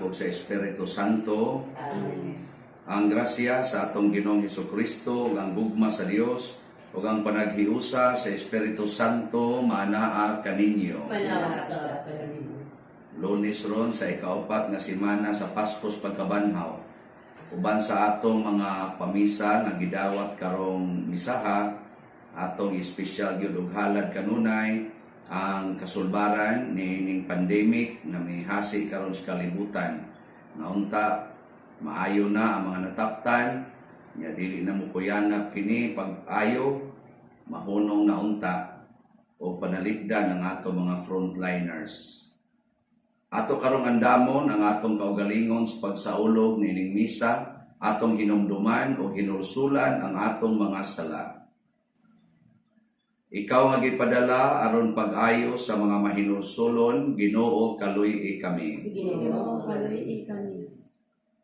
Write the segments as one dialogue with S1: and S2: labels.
S1: Anak ug sa Espiritu Santo.
S2: Amen.
S1: Ang grasya sa atong Ginoong Hesukristo ug ang gugma sa Dios ug ang panaghiusa sa Espiritu Santo maanaa kaninyo.
S2: Manawa sa kanimo.
S1: Lunes ron sa ikaupat nga semana sa Paskos pagkabanhaw. Uban sa atong mga pamisa nga gidawat karong misaha, atong espesyal gyud og halad kanunay ang kasulbaran niining pandemic na mihasi karon sa kalibutan. Naunta maayo na ang mga nataptan, nya dili na mo kuyanap kini pag-ayo, mahunong na unta o panalipdan ang ato mga frontliners. Ato karong andamon ang atong kaugalingon sa pagsaulog niining misa, atong hinumduman o hinulsulan ang atong mga sala. Ikaw nga gipadala aron pag-ayo sa mga mahinulsulon, Ginoo, kaluy-i kami.
S2: Ginoo,
S3: Ginoo, kaluy-i kami.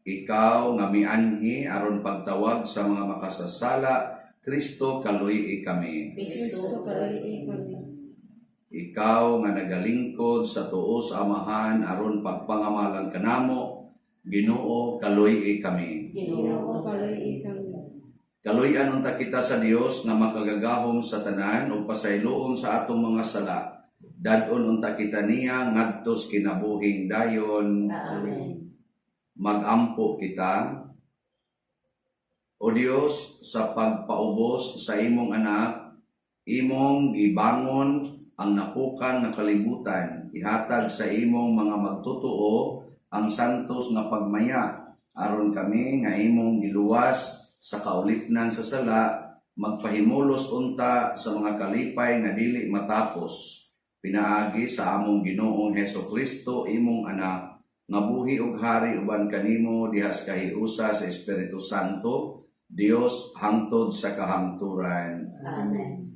S1: Ikaw nga mianhi aron pagtawag sa mga makasasala, Kristo, kaluy-i kami.
S3: Kristo, kaluy-i kami.
S1: Ikaw nga nagalingkod sa tuo sa Amahan aron pagpangamalan kanamo, Ginoo, kaluy-i kami.
S3: Ginoo, kaluy-i kami.
S1: Kaluy-an unta kita sa Dios nga makagagahom sa tanan ug pasayloon sa atong mga sala. Dad-on unta kita niya ngadto sa kinabuhing dayon.
S2: Amen.
S1: Magampo kita. O Dios, sa pagpaubos sa imong anak, imong gibangon ang napukan nga kalibutan, ihatag sa imong mga magtotoo ang santos nga pagmaya, aron kami nga imong giluwas sa kaulipnan sa sala, magpahimulos unta sa mga kalipay nga dili matapos, pinaagi sa among Ginoong Heso Kristo, imong anak, nga buhi ug hari uban kanimo diha sa kahiusa sa Espiritu Santo, Dios, hangtod sa kahangturan.
S2: Amen.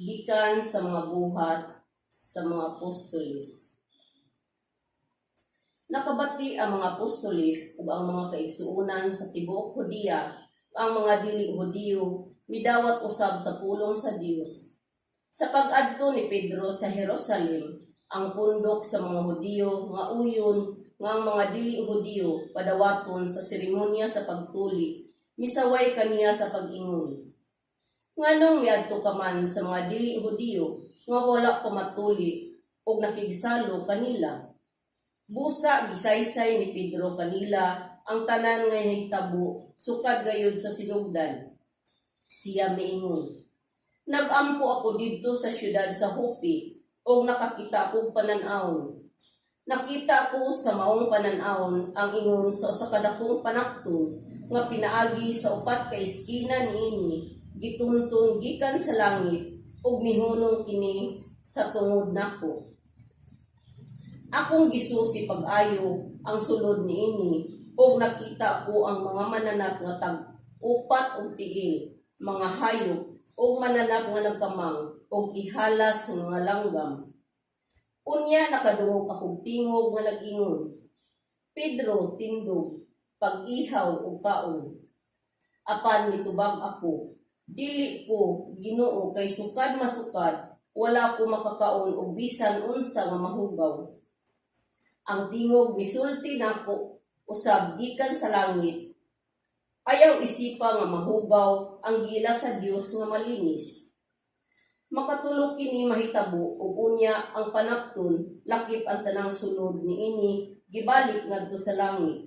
S2: Gikan sa mga buhat sa mga apostoles. Nakabati ang mga apostoles ug ang mga kaigsuonan sa tibuok Hudiya, ang mga dili Hudiyo midawat usab sa pulong sa Dios. Sa pag-adto ni Pedro sa Jerusalem, ang pundok sa mga Hudiyo nga uyon nga ang mga dili Hudiyo padawaton sa seremonya sa pagtuli, misaway kaniya sa pag-ingon. Nganong miadto ka man sa mga dili Hudiyo nga wala pa matuli ug nakigsalo kanila? Busa gisaysay ni Pedro kanila ang tanan nga nahitabo sukad gayud sa sinugdan. Siya miingon, "Nagampo ako didto sa syudad sa Jope ug nakakita kog panan-awon. Nakita ko sa maong panan-awon ang ingon sa usa ka dakong panapton nga pinaagi sa upat ka eskina niini gitunton gikan sa langit ug mihunong kini sa tungod nako. Akong gisusi pag-ayo ang sulod niini ug nakita ko ang mga mananap nga tag upat og tiil, mga hayop ug mananap nga nagkamang ug ihalas nga mga langgam. Unya nakadungog akog tingog nga nag-ingon, 'Pedro, tindog, pag-ihaw ug kaon.' Apan mitubag ako, 'Dili ko, Ginoo, kay sukad masukad wala ko makakaon og bisan unsa nga mahugaw.' Ang tingog misulti nako usab gikan sa langit, 'Ayaw isipa nga mahugaw ang giila sa Dios nga malinis.' Makatulo kini mahitabo ug unya ang panapton lakip ang tanang sulod niini gibalik ngadto sa langit.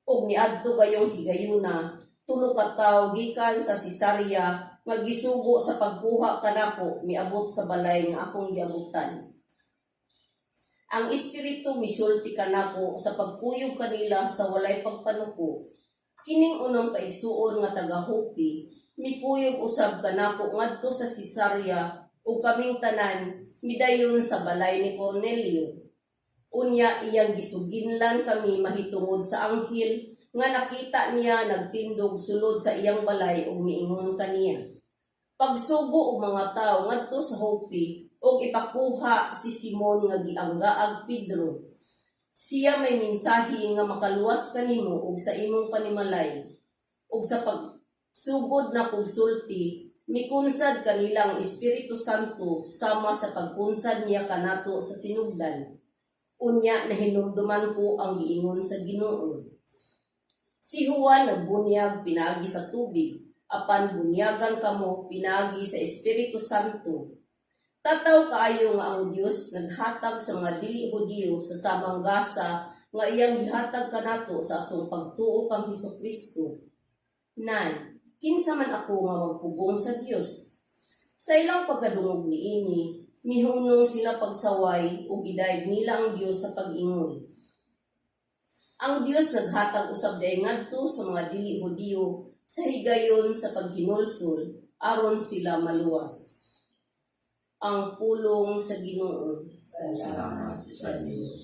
S2: Ug niadto gayong higayuna tulo ka tawo gikan sa Cesarea nga gisugo sa pagkuha kanako miabot sa balay nga akong giabutan. Ang Espiritu misulti kanako sa pagkuyog kanila sa walay pagpanuko. Kining unong kaigsuon nga taga Jope mikuyog usab kanako ngadto sa Cesarea ug kaming tanan midayon sa balay ni Cornelio. Unya iyang gisuginlan kami mahitungod sa anghel nga nakita niya nagtindog sulod sa iyang balay ug miingon kaniya. Pagsugo og mga tawo ngadto sa Joppe ug ipakuha si Simon nga gianggaag Pedro. Siya may mensahe nga makaluwas kanimo ug sa imong panimalay. Ug sa pagsugod na kog sulti, mikunsad kanila ang Espiritu Santo sama sa pagkunsad niya kanato sa sinugdan. Unya nahinumduman ko ang giingon sa Ginoo. Si Juan nagbunyag pinaagi sa tubig, apan bunyagan kamo pinaagi sa Espiritu Santo. Tataw kaayo nga ang Dios naghatag sa mga dili Hudiyo sa samang gasa nga iyang gihatag kanato sa atong pagtuo kang Hesukristo. Nan, kinsa man ako nga magpugong sa Dios? Sa ilang pagkadungog niini, mihunong sila pagsaway ug gidayeg nila ang Dios sa pag-ingon: "Ang Dios naghatag usab diay ngadto sa mga dili Hudiyo sa higayon sa paghinulsol aron sila maluwas." Ang pulong sa Ginoo.
S1: Salamat sa Dios.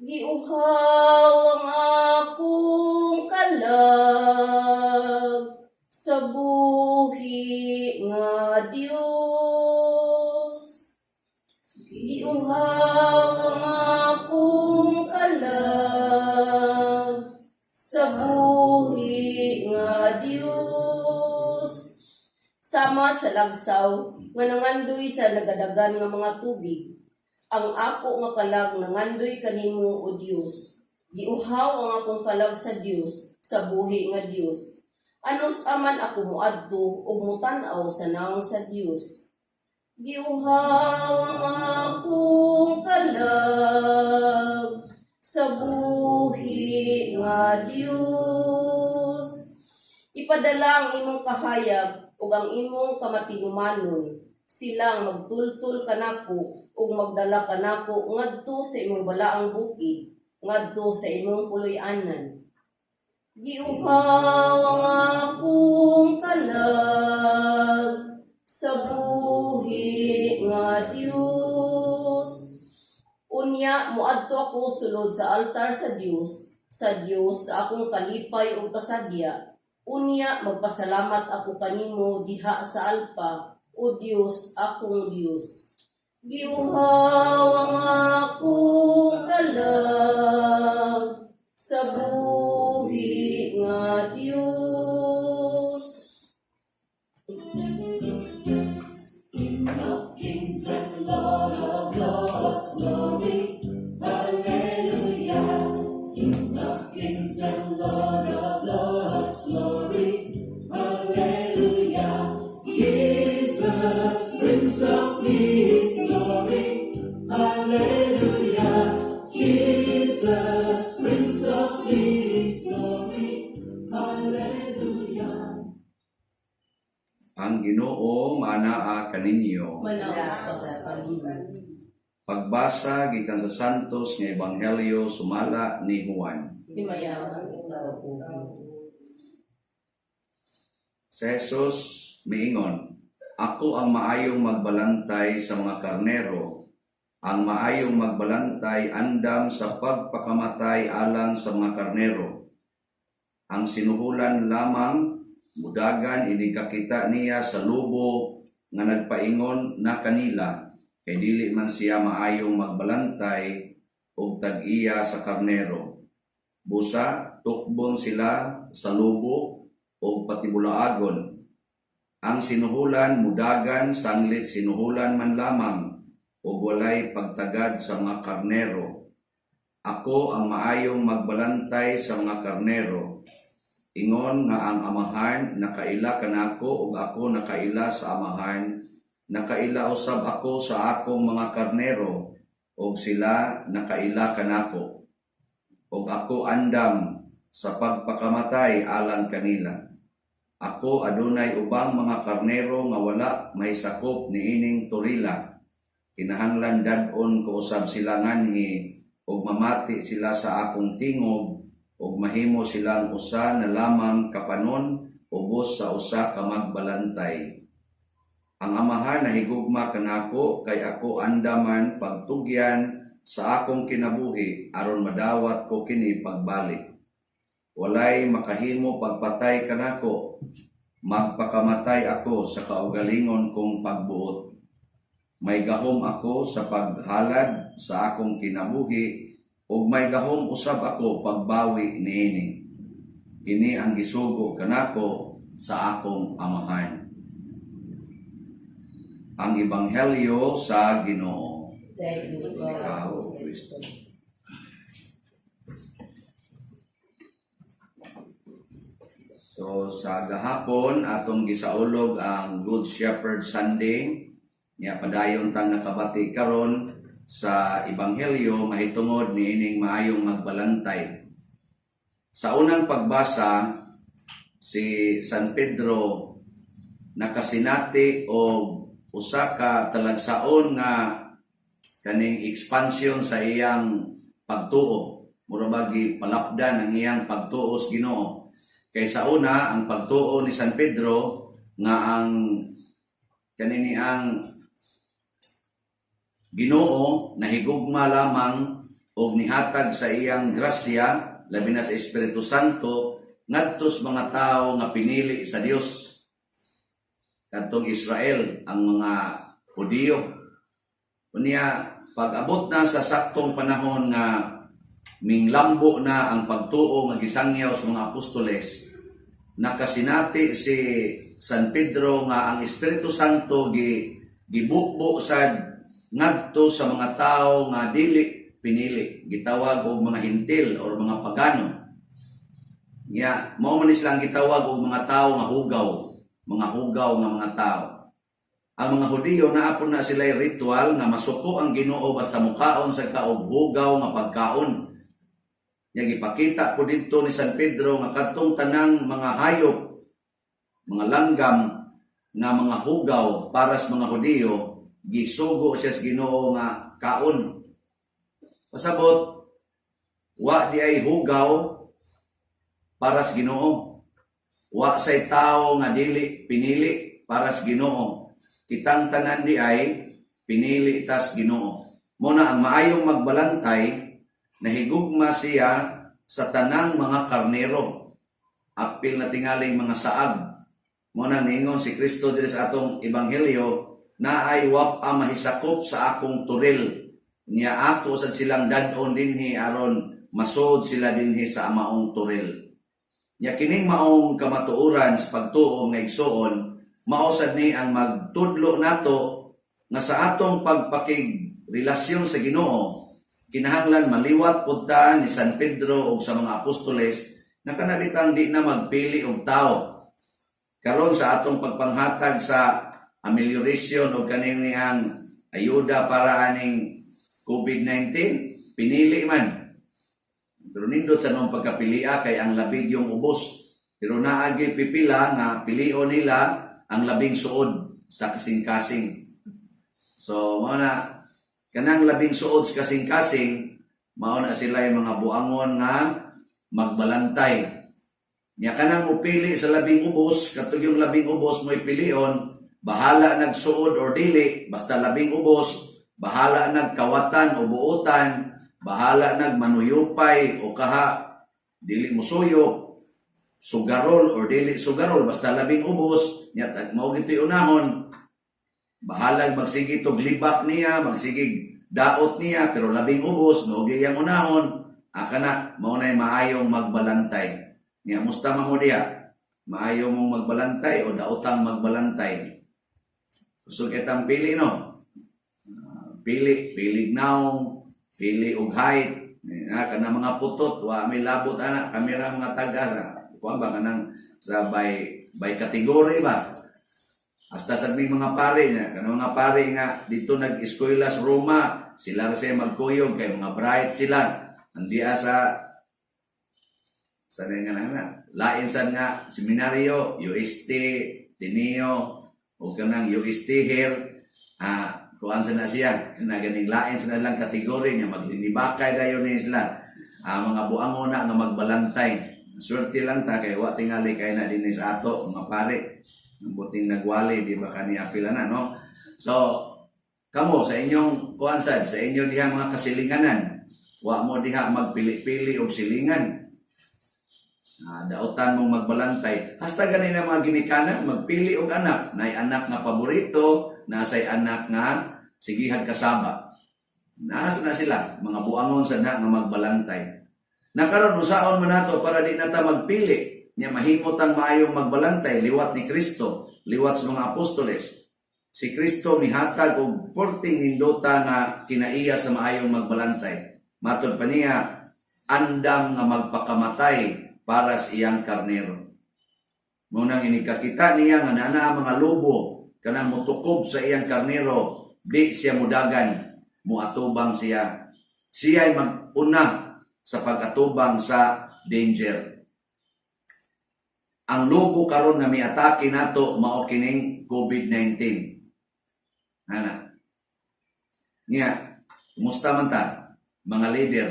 S2: Giuhaw ang akong kalag sa buhi nga Dios. Giuhaw ang akong kalag sa buhi nga Dios. Sama sa lagsaw nga nangandoy sa nagadagan nga mga tubig, ang ako nga kalag nangandoy kanimo, O Dios. Giuhaw ang akong kalag sa Dios, sa buhi nga Dios. Anus-a man ako moadto ug motan-aw sa nawong sa Dios? Giuhaw ang akong kalag sa buhi nga Dios. Ipadala ang imong kahayag ug ang imong kamatinumanon. Silang magtultol kanako ug magdala kanako ngadto sa imong balaang bukid, ngadto sa imong puloy-anan. Giuhaw ang akong kalag sa buhi nga Dios. Unya moadto ako sulod sa altar sa Dios, sa Dios sa akong kalipay ug kasadya. Unya magpasalamat ako kanimo diha sa alpa, O Dios, akong Dios. Giuhaw ang akong kalag sa buhi nga Dios.
S4: King of kings and Lord of lords, glory, hallelujah. King of kings and Lord of lords, glory, hallelujah. Jesus, Prince of Peace, glory, hallelujah. Jesus, Prince of Peace, glory, hallelujah.
S1: Ang Ginoo maanaa kaninyo.
S2: Manausab kanimo.
S1: Pagbasa gikan sa Santos nga Ebanghelyo sumala ni Juan.
S2: Himayaon ikaw, O Ginoo.
S1: Si Jesus miingon, "Ako ang maayong magbalantay sa mga karnero. Ang maayong magbalantay andam sa pagpakamatay alang sa mga karnero. Ang sinuhulan lamang mudagan inig kakita niya sa lobo nga nagpaingon na kanila, kay dili man siya maayong magbalantay og tag-iya sa karnero. Busa tukbon sila sa lobo og patibulaagon. Ang sinuhulan mudagan sanglit sinuhulan man lamang ug walay pagtagad sa mga karnero. Ako ang maayong magbalantay sa mga karnero. Ingon nga ang Amahan nakaila kanako ug ako nakaila sa Amahan, nakaila usab ako sa akong mga karnero ug sila nakaila kanako. Ug ako andam sa pagpakamatay alang kanila. Ako adunay ubang mga karnero nga wala mahisakop niining torila. Kinahanglan dad-on ko usab sila nganhi ug mamati sila sa akong tingog ug mahimo silang usa na lamang kapanon ubos sa usa ka magbalantay. Ang Amahan nahigugma kanako kay ako andaman pagtugyan sa akong kinabuhi aron madawat ko kini pagbalik. Walay makahimo pagpatay kanako. Magpakamatay ako sa kaugalingon kong pagbuot. May gahom ako sa paghalad sa akong kinabuhi ug may gahom usab ako pagbawi niini. Kini ang gisugo kanako sa akong Amahan. Ang Ebanghelyo sa Ginoo.
S2: Dayon
S1: Ikaw, Kristo. So sa gahapon atong gisaulog ang Good Shepherd Sunday. Nya padayon tang nakabati karon sa ebanghelyo mahitungod niining maayong magbalantay. Sa unang pagbasa, si San Pedro nakasinati og usa ka talagsaon nga kaning expansion sa iyang pagtuo. Mura ba gipalapdan ang iyang pagtuo sa Ginoo. Kay sa una, ang pagtuo ni San Pedro nga ang kanini ang Ginoo nahigugma lamang og nihatag sa iyang grasya, labi na sa Espiritu Santo, ngadto sa mga tawo nga pinili sa Dios, kadtong Israel, ang mga Hudiyo. Unya pag-abot na sa saktong panahon nga minglambo na ang pagtuo nga gisangyaw sa mga apostoles, nakasinati si San Pedro nga ang Espiritu Santo gibukbo sad ngadto sa mga tawo nga dili pinili, gitawag og mga Hentil or mga pagano. Nya mao man ni silang gitawag og mga tawo nga hugaw, mga hugaw nga mga tao. Ang mga Hudiyo, naa pud na sila ritual nga masuko ang Ginoo basta mukaon sa kaog hugaw nga pagkaon. Nya gipakita po didto ni San Pedro nga kadtong tanang mga hayop, mga langgam nga mga hugaw para sa mga Hudiyo, gisugo siya sa Ginoo nga kaon. Pasabot, wa diay hugaw para sa Ginoo. Wa say tao nga dili pinili para sa Ginoo. Kitang tanan diay pinili tas Ginoo. Mao na ang maayong magbalantay, nahigugma siya sa tanang mga karnero, apil na tingaling mga saag. Mao na niingon si Kristo diri sa atong ebanghelyo, "Naay wap-a mahisakop sa akong toril. Niya ako sad silang dad-on dinhi aron masod sila dinhi sa maong toril." Nya kining maong kamatuoran sa pagtuo nga igsuon, mao sad ni ang magtudlo nato nga sa atong pagpakig relasyon sa Ginoo, kinahanglan maliwat pud ta ni San Pedro ug sa mga apostoles na kanabitang di na magpili og tao. Karon sa atong pagpanghatag sa amelioration o kanini ang ayuda para aning COVID-19, pinili man. Pero nindot sa noong pagkapilia kay ang labig yung ubos. Pero naagi pipila nga pilion nila ang labing suod sa kasing-kasing. So, mao na kanang labing suod sa kasing-kasing, mao na sila yung mga buangon nga magbalantay. Nya kanang mupili sa labing ubos, katong yung labing ubos mo'y pilion, bahala nagsuod or dili, basta labing ubos, bahala nagkawatan o buotan, bahala nagmanuyupay o kaha, dili musuyop, sugarol or dili sugarol, basta labing ubos, nya tag mao gito'y unahon, bahalag magsige tog libak niya, magsigig daot niya, pero labing ubos, mao gyud iyang unahon, aka na, mao na'y maayong magbalantay. Nya, musta man mo diha? Maayo mong magbalantay o daotang magbalantay? Kusog itang pili, no? Pili, pili naong, pili og height, kana mga putot, wa may labot ana, kami ra mga taga sa kuan ba, kanang sa by category ba? Hasta sa may mga pare nga, kanang mga pare nga dito nag-eskwela sa Roma, sila ra siya magkuyog kay mga bright sila. Andiya sa nga na lain sad nga seminaryo, UST, Ateneo, o kanang UST here, kuan sa na siya, kana ganing lain sa lang kategory niya, maglinibakay dayon ni sila. Mga buangon na nga magbalantay. Swerte lang ta kay wa tingali kay na dinhi sa ato mga pare. Ang buting nagwali di ba kani apila na, no? So kamo sa inyong kuan sad, sa inyo diha mga kasilinganan, wa mo diha magpili-pili og silingan. Daotan mong magbalantay. Hasta gani na mga ginikanan, magpili og anak. Naay anak nga paborito, nasay anak nga sigihag kasaba. Naasa na sila, mga buangon sa na nga magbalantay. Nakaron usaon man nato para di na ta magpili nya mahimot ang maayong magbalantay liwat ni Kristo, liwat sa mga apostoles. Si Kristo mihatag og porting nindota nga kinaiya sa maayong magbalantay. Matod pa niya, andam nga magpakamatay para sa iyang karnero. Mao nang inikakita niya nga nana ang mga lobo kanang mutukob sa iyang karnero, di siya mudagan, muatubang siya. Siya ay mag-una sa pag-atubang sa danger. Ang lobo karon nga miatake nato mao kining COVID-19. Ana. Nya, kumusta man ta? Mga leader,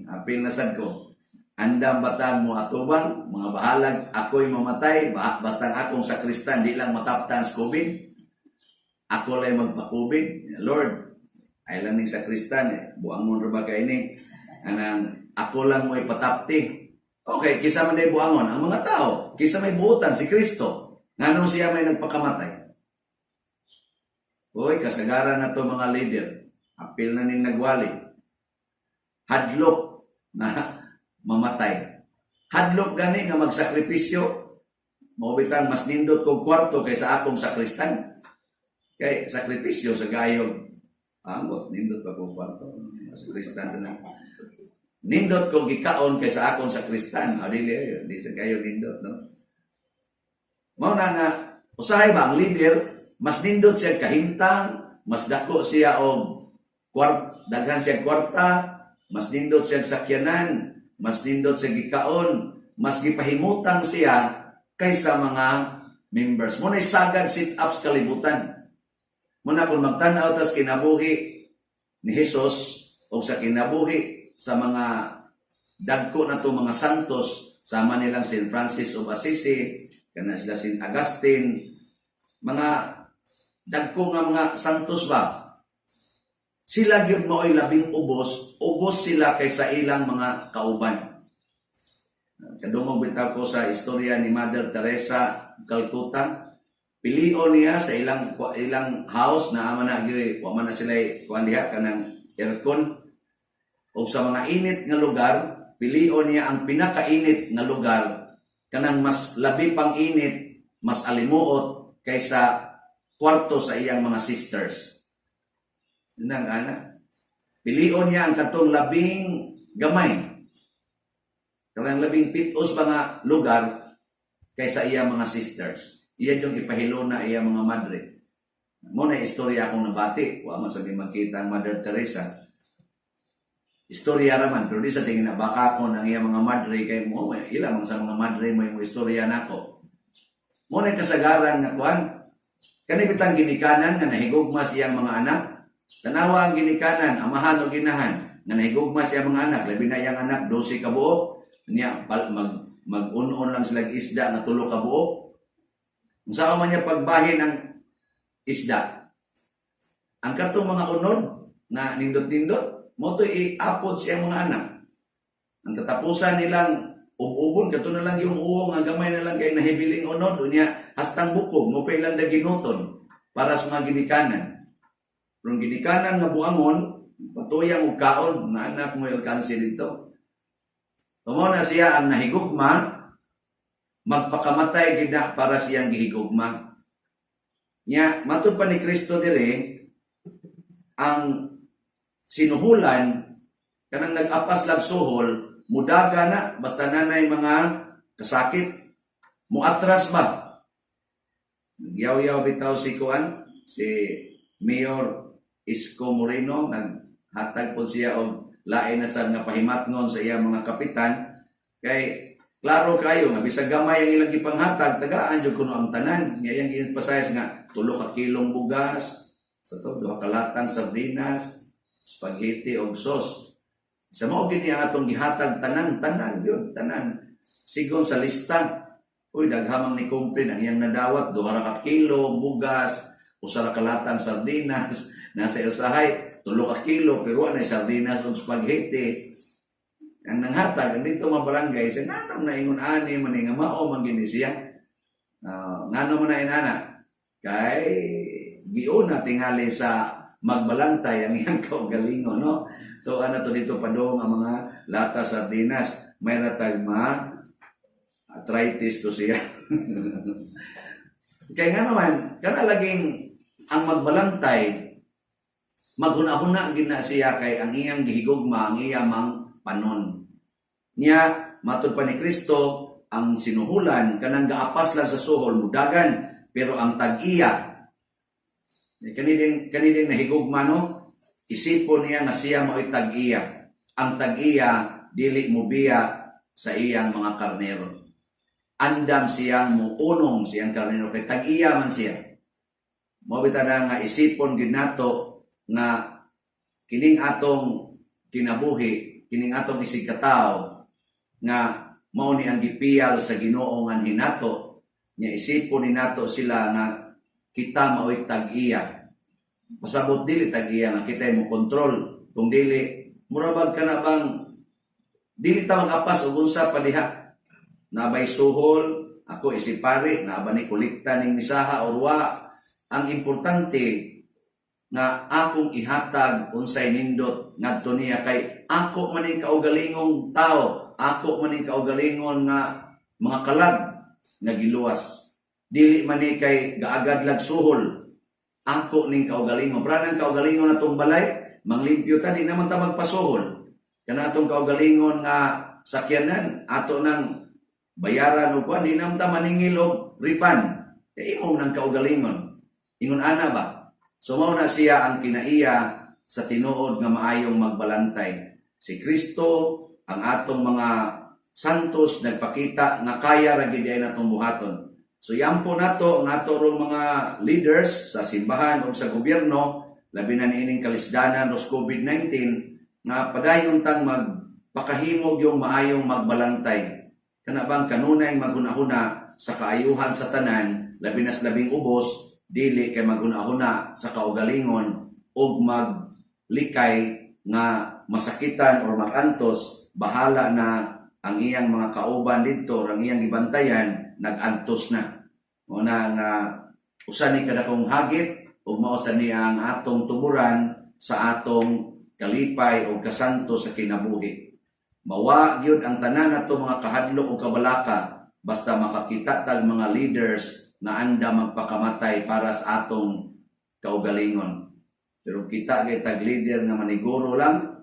S1: apil na sad ko. Andam batan mo atubang, mga bahalag, ako'y mamatay, basta ang akong sakristan, di lang mataptan sa COVID. Ako lang magpa-COVID. Lord, ay lang ning sakristan, eh. Buangon ra ba kay ni? Anang, ako lang mo ipatapti. Okay, kisa man day buangon, ang mga tao, kisa may buutan, si Kristo. Nganong siya may nagpakamatay? Uy, kasagaran na to, mga leader. Apil na ning nagwali. Hadlok na mamatay. Hadlok gani nga magsakripisyo. Mao bitang mas nindot kog kwarto kaysa akong sakristan. Kay sakripisyo sa gayog. Ambot, nindot pa kong kwarto. Sakristan sa na. Nindot kog gikaon kaysa akong sakristan. O dili, di sa gayo nindot, no? Mao na nga, usahay ba ang leader, mas nindot siya kahimtang, mas dako siya og daghan siya kwarta, mas nindot siya sakyanan, mas nindot siya gikaon, mas gipahimutang siya kaysa mga members. Mao na sagad sit-ups kalibutan. Muna kung magtan-aw tas kinabuhi ni Jesus o sa kinabuhi sa mga dagko na to mga santos, sama nilang Saint Francis of Assisi, kana sila Saint Augustine, mga dagko nga mga santos ba? Sila gyud mao'y labing ubos, ubos sila kaysa ilang mga kauban. Kadungog bitaw ko sa istorya ni Mother Teresa Calcutta. Pilion niya sa ilang ilang house na ama na gyud, wa man na sila kuan diha kanang aircon. Og sa mga init nga lugar, pilion niya ang pinakainit nga lugar, kanang mas labi pang init, mas alimuot kaysa kwarto sa iyang mga sisters. Nang ana. Pilion niya ang katong labing gamay. Kanang labing pitos ba nga lugar kaysa iyang mga sisters. Iya yung ipahilona iya mga madre. Mao na istorya akong nabati. Wa man sabi magkita ang Mother Teresa. Istorya raman, pero di sa tingin na baka ko ng iya mga madre kay mo, ila mga sa mga madre mo yung istorya nako. Mao na kasagaran nga kuan. Kani bitang ginikanan nga nahigugma siyang mga anak. Tanawa ang ginikanan, amahan o ginahan, nga nahigugma siya mga anak, labi na iyang anak 12 ka buok. Niya mag mag-un-on lang sila isda nga 3 ka buok. Unsa man niya pagbahin ang isda? Ang katong mga unod na nindot-nindot, mao to iapod siya mga anak. Ang katapusan nilang ub-ubon, kato na lang yung uwo nga gamay na lang kay nahibiling unod, unya hastang bukog, mo pa ilang daginuton para sa mga ginikanan. Pero ang ginikanan nga buangon, patuyang og kaon, nga anak mo alkansi dito. Tumo na siya ang nahigugma, magpakamatay gid na para siyang gihigugma. Nya, matud pa ni Kristo dire, ang sinuhulan, kanang nag-apas lag suhol, mudaga na, basta nanay mga kasakit, muatras ba? Nagyaw-yaw bitaw si Kuan, si Mayor Isko Moreno, naghatag po siya og lain na sad nga pahimatngon sa iyang mga kapitan, kay klaro kayo nga bisag gamay ang ilang gipanghatag, tagaan jud kuno ang tanan. Nga iyang gi-emphasize nga 3 ka kilong bugas, sa to 2 ka latang sardinas, spaghetti og sauce. Sa mao gini ang atong gihatag tanan, tanan gyud, tanan. Sigon sa lista. Uy, daghamang ni complain ang iyang nadawat 2 ra ka kilo bugas, 1 ra ka latang sardinas, nasa usahay 3 ka kilo pero wa na sardinas og spaghetti. Ang nanghatag ang dito mga barangay sa nganong naingon ani man ni nga mao man gini siya. Ngano man na inana kay giuna tingali sa magbalantay ang iyang kaugalingon, no? To ana to dito padong ang mga lata sardinas, may ratag ma arthritis to siya. Kaya nga naman, kana laging ang magbalantay, maghuna-huna gid na siya kay ang iyang gihigugma, ang iyang mang panon. Niya, matud pa ni Kristo, ang sinuhulan, kanang gaapas lang sa suhol, mudagan, pero ang tag-iya, kaniding nahigugma, no? Isipon niya nga siya mao'y tag-iya. Ang tag-iya, dili mubiya sa iyang mga karnero. Andam siyang muunong siyang karnero kay tag-iya man siya. Mao bitaw na nga isipon gid nato nga kining atong kinabuhi, kining atong isigkatawo nga mao ni ang gipiyal sa Ginoo nganhi nato, nya isipon ni nato sila nga kita mao'y tag-iya. Pasabot dili tag-iya nga kita mo kontrol, kung dili murabag ka na bang dili ta mag-apas og unsa pa diha. Nabay suhol, ako isipari, naaba ni kolekta ning misaha or wa. Ang importante nga akong ihatag unsay nindot ngadto niya kay ako man ning kaugalingong tao, ako man ning kaugalingon nga mga kalag nga giluwas. Dili man ni kay gaagad lag suhol. Ako ning kaugalingon. Pra nang kaugalingon atong balay, manglimpyo ta, di naman ta magpasuhol. Kana atong kaugalingon nga sakyanan, ato nang bayaran o kuan, di naman ta maningil og refund. Kay imong nang kaugalingon. Ingon ana ba? So mao na siya ang kinaiya sa tinuod nga maayong magbalantay. Si Kristo, ang atong mga santos nagpakita nga kaya ra gid ay natong buhaton. So yampo nato ang ato rong mga leaders sa simbahan o sa gobyerno, labi na niining kalisdanan os COVID-19, nga padayon tang magpakahimog yung maayong magbalantay. Kana bang kanunay maghuna-huna sa kaayuhan sa tanan, labi na sa labing ubos, dili kay maghuna-huna sa kaugalingon ug maglikay nga masakitan or magantos, bahala na ang iyang mga kauban didto or ang iyang gibantayan nag-antos na. Mao na nga usa ni kadakong hagit ug mao sa niya ang atong tuburan sa atong kalipay o kasanto sa kinabuhi. Mawa gyud ang tanan nato mga kahadlok o kabalaka basta makakita tag mga leaders na anda magpakamatay para sa atong kaugalingon. Pero kita kay tag leader nga maniguro lang,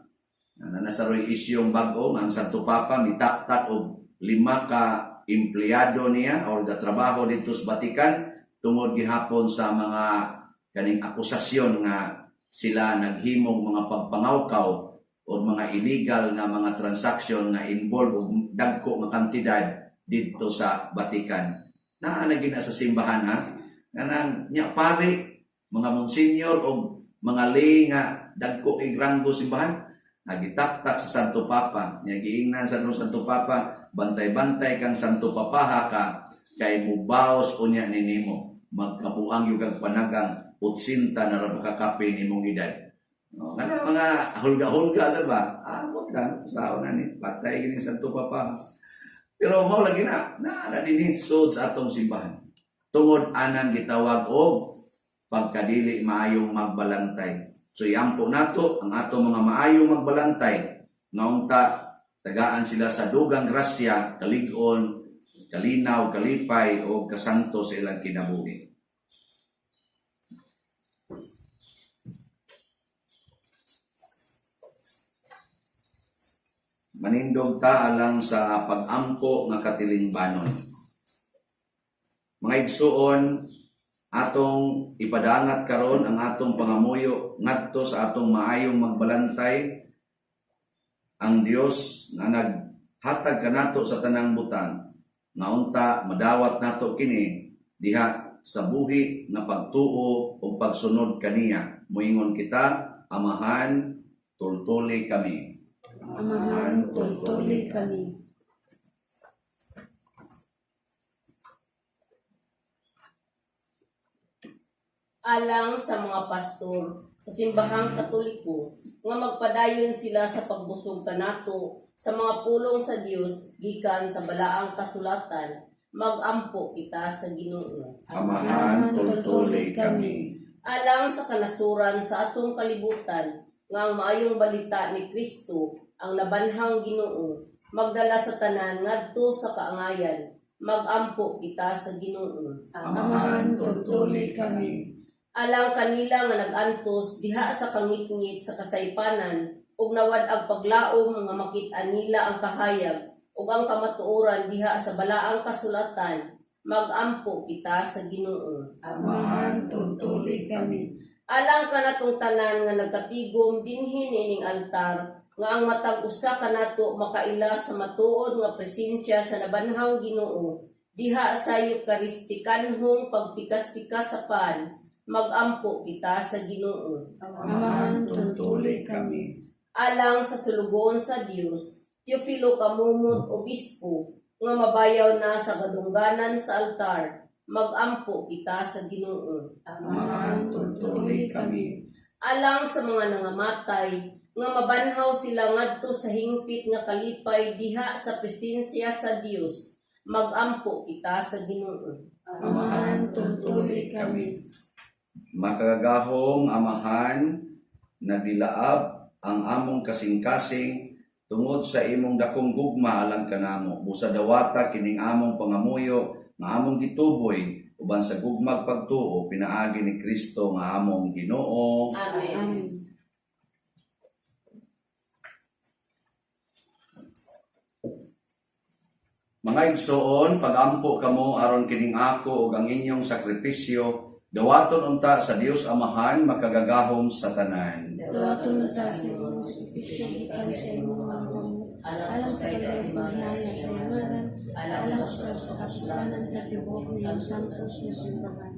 S1: na nasa roy isyong bag-o ang Santo Papa mitaktak og 5 ka empleyado niya or gatrabaho dito sa Vatican tungod gihapon sa mga kaning akusasyon nga sila naghimog mga pagpangawkaw o mga illegal nga mga transaction nga involve og dagko nga kantidad didto sa Vatican. Naa na gina sa simbahan, ha. Kanang nya pare, mga monsenyor og mga lay nga dagko kay ranggo simbahan nagitaktak sa Santo Papa. Nya giingnan sa Santo Papa, bantay-bantay kang Santo Papaha ka kay mubaos unya ni nimo, magkabuang yung kag panagang 80 na ra ba kakape nimong edad. No, kana mga hulga-hulga sa ba? Amot lang sa na ni patay gini Santo Papa. Pero mao lagi na naa na dinhi sud sa atong simbahan. Tungod anang gitawag og pagkadili maayong magbalantay. So iampo nato ang atong mga maayong magbalantay nga unta tagaan sila sa dugang grasya, kalig-on, kalinaw, kalipay o kasanto sa ilang kinabuhi. Manindog ta alang sa pag-ampo nga katilingbanon. Mga igsuon, atong ipadangat karon ang atong pangamuyo ngadto sa atong maayong magbalantay, ang Dios nga naghatag kanato sa tanang butang, nga unta madawat nato kini diha sa buhi nga pagtuo o pagsunod kaniya. Moingon kita, Amahan, tultuli kami.
S3: Amahan, tultuli kami.
S2: Alang sa mga pastor sa simbahang Katoliko nga magpadayon sila sa pagbusog kanato sa mga pulong sa Dios gikan sa balaang kasulatan, magampo kita sa Ginoo.
S1: Amahan, tultuli kami.
S2: Alang sa kanasuran sa atong kalibutan nga ang maayong balita ni Kristo ang nabanhang Ginoo magdala sa tanan ngadto sa kaangayan, magampo kita sa Ginoo.
S3: Amahan, tultuli kami.
S2: Alang kanila nga nag-antos diha sa kangitngit sa kasaypanan ug nawad-ag paglaom nga makit-an nila ang kahayag ug ang kamatuoran diha sa balaang kasulatan, magampo kita sa Ginoo.
S3: Amahan, tultuli kami.
S2: Alang kanatong tanan nga nagkatigom dinhi niining altar nga ang matag usa kanato makaila sa matuod nga presensya sa nabanhang Ginoo diha sa Eukaristikanhong pagpikas-pikas sa pan, magampo kita sa Ginoo.
S3: Amahan, tultuli kami.
S2: Alang sa sulugoon sa Dios, Teofilo Kamumot, Obispo, nga mabayaw na sa kadungganan sa altar, magampo kita sa Ginoo.
S3: Amahan, tultuli kami.
S2: Alang sa mga nangamatay nga mabanhaw sila ngadto sa hingpit nga kalipay diha sa presensya sa Dios, magampo kita sa Ginoo.
S3: Amahan, tultuli kami.
S1: Makagagahong Amahan, nadilaab ang among kasing-kasing tungod sa imong dakong gugma alang kanamo. Busa dawata kining among pangamuyo nga among gituboy uban sa gugmag pagtuo pinaagi ni Kristo nga among Ginoo.
S2: Amen.
S3: Amen.
S1: Mga igsoon, pagampo kamo aron kining ako ug ang inyong sakripisyo dawaton unta sa Dios Amahan makagagahom sa tanan.
S3: Dawaton ta sa imong sakripisyo gikan sa imong mga kamot, alang sa kagayubanaya sa iyang, alang usab sa kapuslanan sa tibuok niyang santos nga simbahan.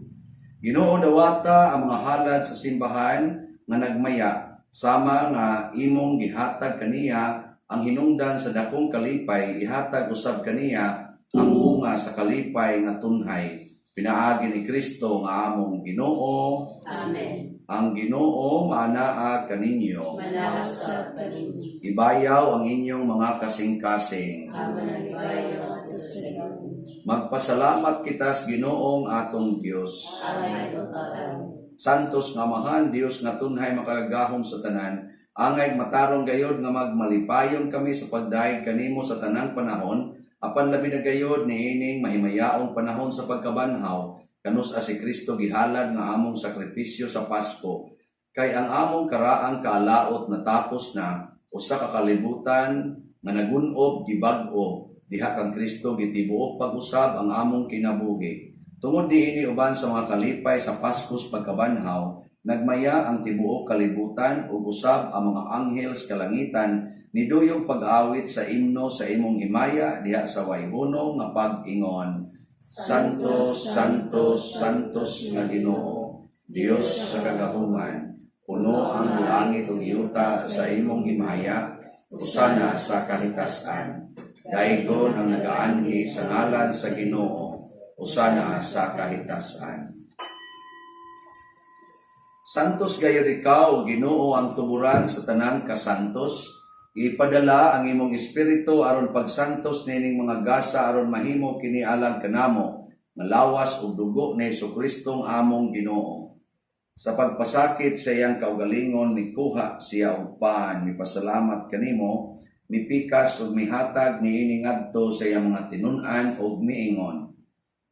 S1: Ginoo, dawata ang mga halad sa simbahan nga nagmaya sama nga imong gihatag kaniya ang hinungdan sa dakong kalipay, ihatag usab kaniya ang bunga sa kalipay nga tunhay pinaagi ni Kristo nga among Ginoo.
S2: Amen.
S1: Ang Ginoo maanaa kaninyo.
S2: Manausap kaninyo.
S1: Ibayaw ang inyong mga kasing-kasing.
S2: Amen.
S3: Ibayaw ato sa Ginoo.
S1: Magpasalamat kita sa Ginoong atong Dios.
S2: Amen. Amen.
S1: Santos nga Amahan, Dios nga tunhay makagagahom sa tanan, angay matarong gayod nga magmalipayon kami sa pagdayeg kanimo sa tanang panahon, apan labi na gayod niining mahimayaong panahon sa pagkabanhaw, kanus-a si Kristo gihalad nga among sakripisyo sa Pasko. Kay ang among karaang kaalaot natapos na, usa ka kalibutan nga nagun-ob gibag-o, diha kang Kristo gitibuok pag-usab ang among kinabuhi. Tungod niini uban sa mga kalipay sa Paskos pagkabanhaw, nagmaya ang tibuok kalibutan ug usab ang mga anghel sa kalangitan niduyog pag-awit sa imno sa imong himaya diha sa wayhono nga pag-ingon. Santo, Santo, Santos nga Ginoo, Dios sa kagahuman, puno ang langit ug yuta sa imong himaya, usana sa kahitasan. Daigon ang nagaanhi sa ngalan sa Ginoo, usana sa kahitasan. Santos gayud ikaw, Ginoo, ang tuburan sa tanang kasantos. Ipadala ang imong espiritu aron pagsantos nining mga gasa aron mahimo kini alang kanamo nga lawas ug dugo ni Hesus-Kristong among Ginoo. Sa pagpasakit sa iyang kaugalingon mikuha siya og pan, mipasalamat kanimo, mipikas ug mihatag niini ngadto sa iyang mga tinun-an ug miingon: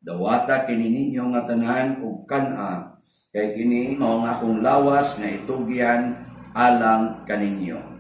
S1: "Dawata kini ninyo nga tanan ug kan-a, kay kini mao ang akong lawas nga itugyan alang kaninyo."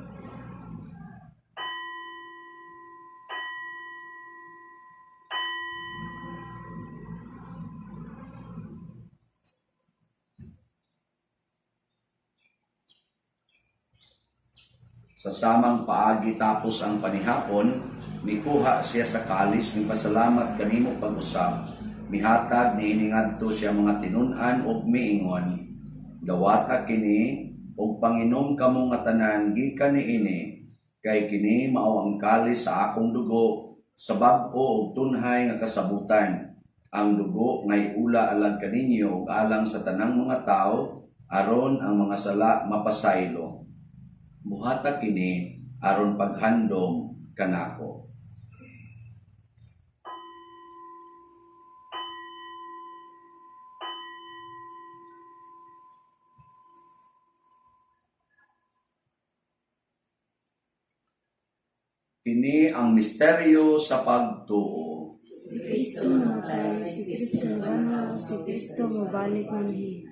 S1: Sa samang paagi tapos ang panihapon, mikuha siya sa kalis, mipasalamat kanimo pag-usab. Mihatag niini ngadto sa mga tinun-an ug miingon: "Dawata kini ug panginom kamo nga tanan gikan niini, kay kini mao ang kalis sa akong dugo sa bag-o ug tunhay nga kasabutan. Ang dugo ngay ula alang kaninyo ug alang sa tanang mga tawo aron ang mga sala mapasaylo. Buhata kini aron paghandom kanako. Kini ang misteryo sa pagtuo.
S3: Si Kristo namatay, si Kristo nabanhaw, si Kristo mobalik manhi.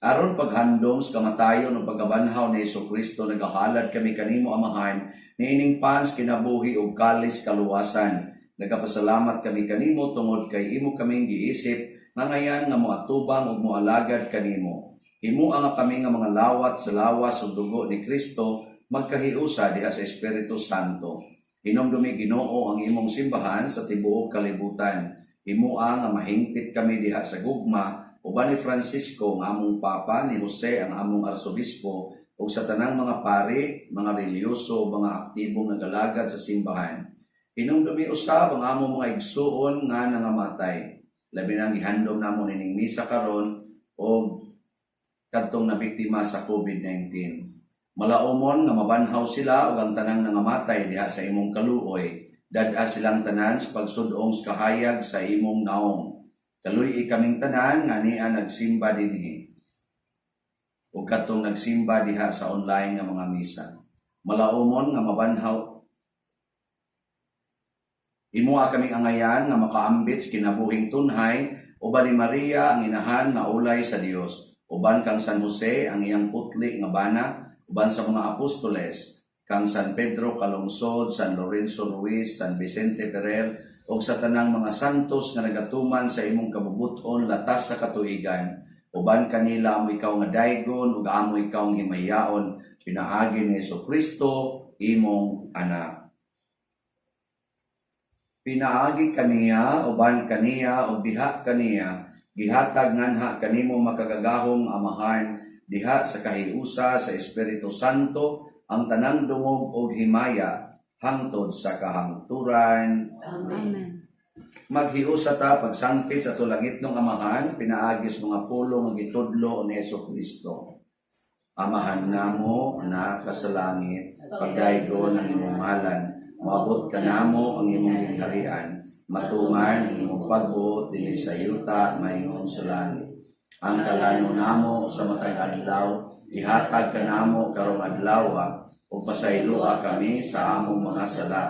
S1: Aron paghandom sa kamatayon ug pagkabanhaw ni Kristo, nagahalad kami kanimo, Amahan, niining pans kinabuhi ug kalis kaluwasan. Nagapasalamat kami kanimo tungod kay imo kaming giisip nga ngayan nga moatubang ug moalagad kanimo. Himoa nga kami nga mga lawat sa lawas ug dugo ni Kristo magkahiusa diha sa Espiritu Santo. Hinumdumi, Ginoo, ang imong simbahan sa tibuok kalibutan. Himoa nga mahingpit kami diha sa gugma uban ni Francisco ang among Papa, ni Jose ang among Arsobispo, ug sa tanang mga pari, mga relihiyoso, mga aktibong nagalagad sa simbahan. Hinumdumi usab ang among mga igsuon nga nangamatay. Labi nang gihandom namo nining misa karon og kadtong nabiktima sa COVID-19. Malaumon nga mabanhaw sila ug ang tanang nangamatay diha sa imong kaluoy. Dad-a silang tanan sa pagsud-ong sa kahayag sa imong naong. Kaluy-i kaming tanan nga ania nagsimba dinhi ug kadtong nagsimba diha sa online nga mga misa. Malaumon nga mabanhaw. Himoa kaming angayan nga makaambit sa kinabuhing tunhay uban ni Maria ang inahan nga ulay sa Dios, uban kang San Jose ang iyang putli nga bana, uban sa mga apostoles, kang San Pedro Calungsod, San Lorenzo Ruiz, San Vicente Ferrer ug sa tanang mga santos nga nagatuman sa imong kabubut-on latas sa katuigan. Uban kanila amo ikaw nga daygon ug amo ikaw nga himayaon pinaagi ni Kristo, imong anak. Pinaagi kaniya, uban kaniya ug diha kaniya, gihatag nganha kanimo makagagahom Amahan diha sa kahiusa sa Espiritu Santo ang tanang dungog ug himaya hangtod sa kahangturan.
S3: Amen.
S1: Maghiusa ta pagsangpit sa atong langitnong Amahan pinaagi sa mga pulong nga gitudlo ni Kristo. Amahan namo nga ka sa langit, pagdaygon ang imong ngalan, moabot kanamo ang imong gingharian, matuman ang imong pagbuot dinhi sa yuta maingon sa langit. Ang kalanon namo sa matag adlaw, ihatag kanamo karong adlaw, ug pasayloa kami sa among mga sala,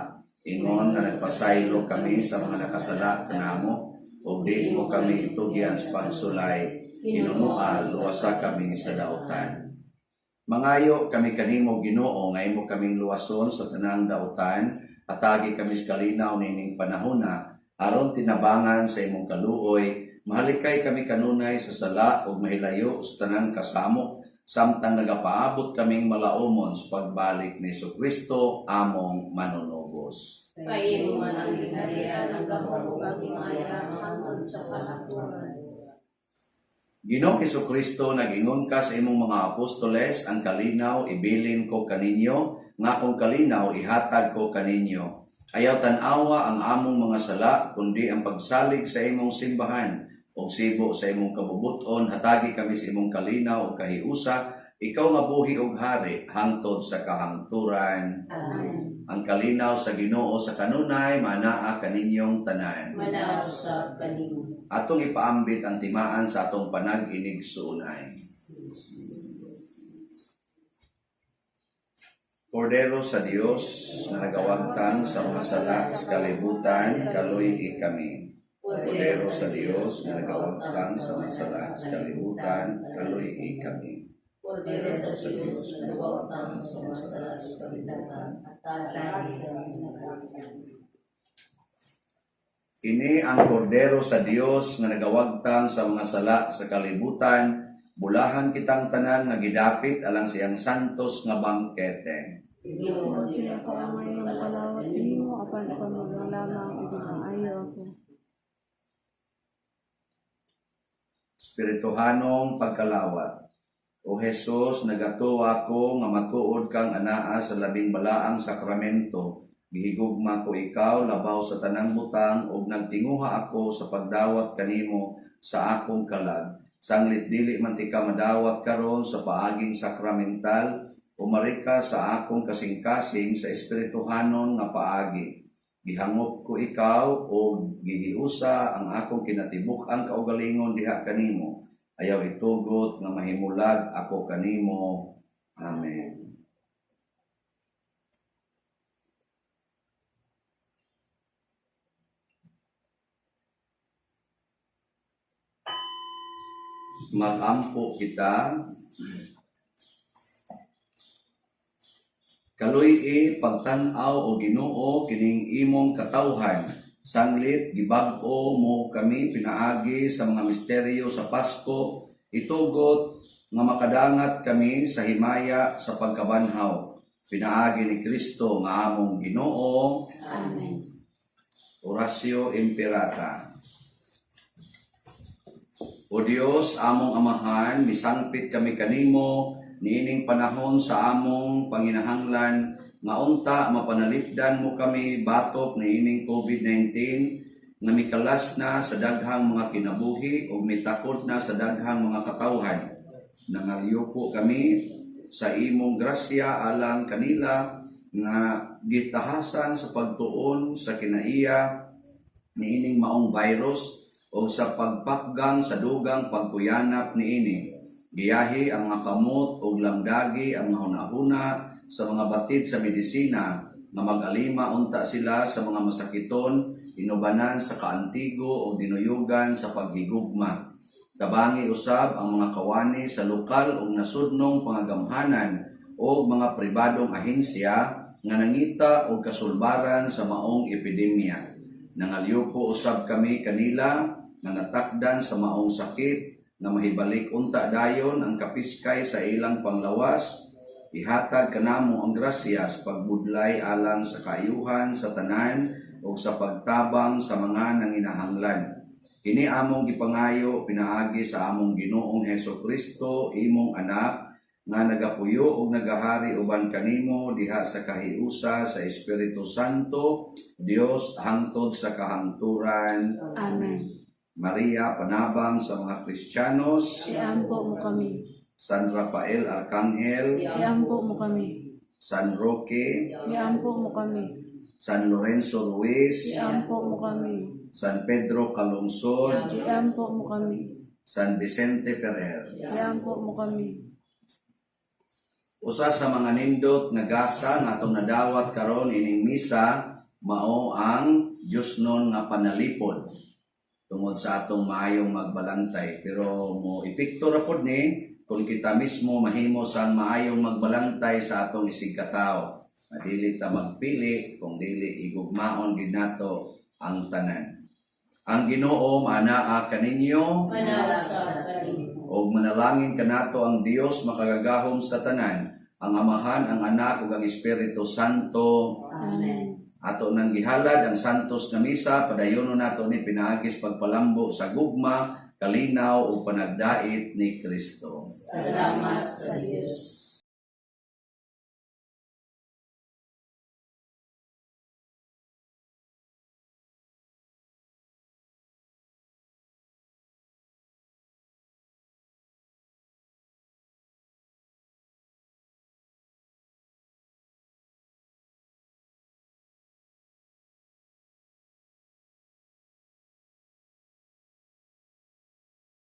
S1: ingon nga nagpasaylo kami sa mga nakasala kanamo, ug di mo kami itugyan sa pagsulay, hinunoa luwasa kami sa dautan. Mangayo kami kanimo, Ginoo, nga imo kaming luwason sa tanang dautan, hatagi kami sa kalinaw niining panahona aron tinabangan sa imong kaluoy mahalikay kami kanunay sa sala ug mahilayo sa tanang kasamok samtang nagapaabot kaming malaumon sa pagbalik ni Kristo among manunubos.
S2: Kay imo man ang
S3: gingharian, ang gahom ug ang himaya hangtod sa kahangturan.
S1: Ginoong Kristo, nag-ingon ka sa imong mga apostoles, "Ang kalinaw ibilin ko kaninyo, nga akong kalinaw ihatag ko kaninyo." Ayaw tan-awa ang among mga sala, kundi ang pagsalig sa imong simbahan. Og sibo sa imong kabubuton, hatagi kami sa imong kalinaw ug kahiusa, ikaw nga buhi og hari hangtod sa kahangturan.
S2: Amen.
S1: Ang kalinaw sa Ginoo sa kanunay manaa kaninyong tanan.
S2: Manaa usab kanimo.
S1: Atong ipaambit ang timaan sa atong panag-inigsuonay. Kordero sa Dios nga nagawagtang sa mga sala sa kalibutan, kaluy-i kami. Kordero sa Dios nga nagawagtang sa mga sala sa kalibutan, kaluy-i kami.
S2: Kordero sa Dios nga nagawagtang sa mga sala sa kalibutan, hatagi kami.
S1: Kini ang kordero sa Dios nga nagawagtang sa mga sala sa kalibutan, bulahan kitang tanan nga gidapit alang siyang santos nga bangkete.
S2: Ginoo,
S3: Tungod dili ako angay nga mokalawat kanimo, apan ipamugna lamang ug maayo ako.
S1: Espirituhanong pagkalawat. O Jesus, nagatuo ako nga matuod kang anaa sa labing balaang sakramento. Gihigugma ko ikaw labaw sa tanang butang ug nagtinguha ako sa pagdawat kanimo sa akong kalag. Sanglit dili man tika madawat karon sa paaging sakramental, umari ka sa akong kasing-kasing sa espirituhanon nga paagi. Gihangop ko ikaw ug gihiusa ang akong kinatibuk-ang kaugalingon diha kanimo. Ayaw itugot nga mahimulag ako kanimo. Amen. Magampo kita. Kaluy-i pagtan-aw o Ginoo kining imong katawhan. Sanglit gibag-o mo kami pinaagi sa mga misteryo sa Pasko, itugot nga makadangat kami sa himaya sa pagkabanhaw. Pinaagi ni Kristo nga among Ginoo.
S3: Amen.
S1: Oratio Imperata. O Dios, among Amahan, misangpit kami kanimo niining panahon sa among panginahanglan nga unta mapanalipdan mo kami batok niining COVID-19 nga mikalas na sa daghang mga kinabuhi ug mitakod na sa daghang mga katawhan. Nangalyupo kami sa imong grasya alang kanila nga gitahasan sa pagtuon sa kinaiya niining maong virus o sa pagpakgang sa dugang pagkuyanap niini. Giyahi ang mga kamot ug lamdagi ang mga hunahuna sa mga batid sa medisina nga mag-alima unta sila sa mga masakiton, inubanan sa kaantigo o dinuyugan sa paghigugma. Tabangi usab ang mga kawani sa lokal ug nasudnong pangagamhanan o mga pribadong ahensya nga nangita og kasulbaran sa maong epidemya. Nangalyupo usab kami kanila nga natakdan sa maong sakit nga mahibalik unta dayon ang kapiskay sa ilang panglawas. Ihatag kanamo ang grasya sa pagbudlay alang sa kaayuhan sa tanan ug sa pagtabang sa mga nanginahanglan. Kini among gipangayo pinaagi sa among Ginoong Heso Kristo, imong anak, nga nagapuyo ug nagahari uban kanimo diha sa kahiusa sa Espiritu Santo, Dios hangtod sa kahangturan.
S3: Amen.
S1: Maria, panabang sa mga Kristiyanos.
S3: Iampo mo kami.
S1: San Rafael Arcangel,
S3: Iampo mo kami.
S1: San Roque,
S3: Iampo mo kami.
S1: San Lorenzo Ruiz,
S3: Iampo mo kami.
S1: San Pedro Calungsod,
S3: Iampo mo kami.
S1: San Vicente Ferrer.
S3: Iampo mo kami.
S1: Usa sa mga nindot nga gasa nga atong nadawat karon ining misa mao ang Diyosnon nga panalipod tungod sa atong maayong magbalantay. Pero mo epekto ra pod ni kung kita mismo mahimo sang maayong magbalantay sa atong isigkatawo. Dili ta magpili kung dili igugmaon gid nato ang tanan. Ang Ginoo maanaa kaninyo
S2: Manasa kanimo.
S1: ug manalangin kanato ang Dios makagagahom sa tanan, ang Amahan, ang Anak ug ang Espiritu Santo.
S3: Amen.
S1: Ato nang gihalad ang santos nga misa, padayonon nato ni pinaagis pagpalambo sa gugma, kalinaw ug panagdait ni Kristo.
S2: Salamat sa Dios.